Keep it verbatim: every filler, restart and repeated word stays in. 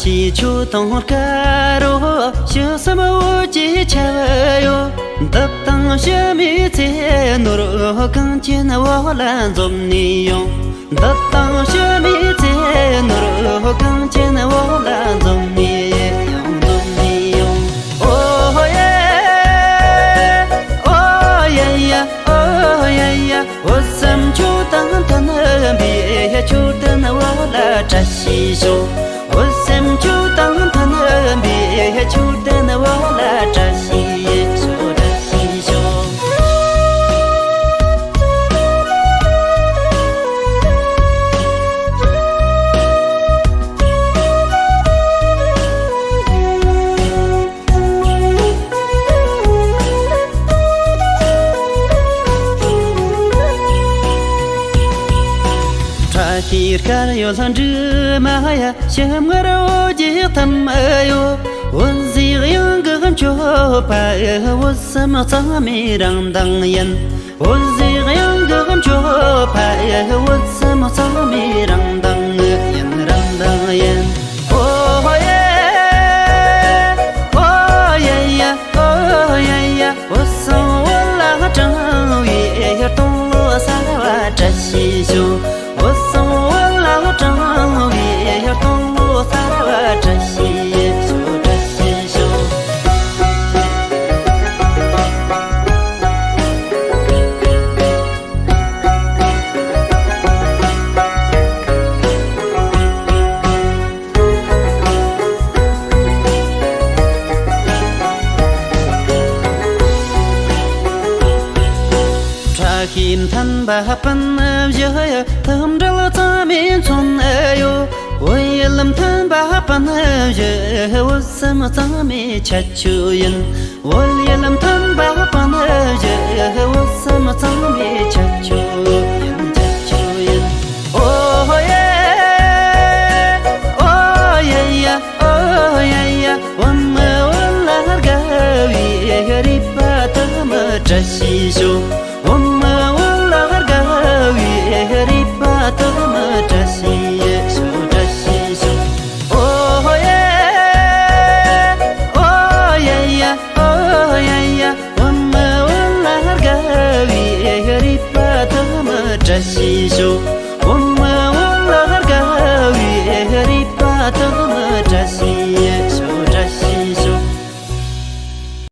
ཀྱི་ཆུ་དང་དཀར་རོ་ཞི་བསམ་འོད་ཀྱི་ཆབ་ཡོད། འདི་དང་ཕྱི་མའི་ཚེ་ནོར་གངས་ཅན་འོག་ལ་འཛོམས་ནས་ཡོང་། འདི་དང་ཕྱི་མའི་ཚེ་ནོར་གངས་ཅན་འོག་ལ་འཛོམས་ནས་ཡོང་། འཛོམས་ནས་ཡོང་། ཨོ་ཡེ། ཨོ་ཡེ་ཡེ། ཨོ་ཡེ་ཡེ། འོད་གསུམ་ཆུ་དང་མཐུན་པའི་མཆོད་རྟེན་འོག་ལ་བཀྲ་ཤིས་ཤོག། འོད་གསུམ་ཆུ་དང་མཐུན་པའི་མཆོད་རྟེན་འོག་ལ་བཀྲ་ཤིས་ཤོག། བཀྲ་ཤིས་ཤོག། བཀྲ་ཤིས་དཀར་ཡོལ་འབྲུ་མ་ཡ། ཞིམ་མངར་འོ་བརྒྱའི་ཐུམ་ཡོད། འོད་ཟེར་དབྱངས་ཀྱི་མཆོད་པ་ཡི། འོད་གསུམ་གཙང་མའི་རང་མདངས་ཡིན། འོད་ཟེར་དབྱངས་ཀྱི་མཆོད་པ་ཡི། འོད་གསུམ་གཙང་མའི་རང་མདངས་ཡིན། རང་མདངས་ཡིན། ཨོ་ཧོ་ཡེ། ཨོ་ཡེ་ཡེ། ཨོ་ཡེ་ཡེ། འོད་གསུམ་འོད་ལ་དྲངས་པའི་སྟོང་ལོ་གསར་བ་བཀྲ་ཤིས་ཤོག། འོད་གསུམ་འོད་ལ་དྲངས་པའི་སྟོང་ལོ་གསར་བ་བཀྲ་ཤིས་ཤོག། བཀྲ་ཤིས་ཤོག། བཀྲ་ཤིས་མཐུན་པ་སྤུན་བཞི་ཡི། ཐུགས་འབྲེལ་གཙང་མའི་མཚོན་ཡོད། འོད་ཡུལ་མཐུན་པ་སྤུན་བཞི། འོད་གསུམ་གཙང་མའི་ཁྱད་ཆོས་ཡིན། འོད་ཡུལ་མཐུན་པ་སྤུན་བཞི། འོད་གསུམ་གཙང་མའི་ཁྱད་ཆོས་ཡིན། ཁྱད་ཆོས་ཡིན། ཨོ་ཧོ་ཡེ། ཨོ་ཡེ་ཡེ། ཨོ་ཡེ་ཡེ། འོད་མ་འོད་ལ་དགའ་བའི་རུས་པ་དག་མ་བཀྲ་ཤིས་ཤོག། འོད་མ་འོད་ལ་དགའ་བའི་རུས་པ་དག་མ་བཀྲ་ཤིས་ཤོག། བཀྲ་ཤིས་ཤོག། ཨོ་ཧོ་ཡེ། ཨོ་ཡེ་ཡེ། ཨོ་ཡེ་ཡེ། འོད་མ་འོད་ལ་དགའ་བའི་རུས་པ་དག་མ་བཀྲ་ཤིས་ཤོག།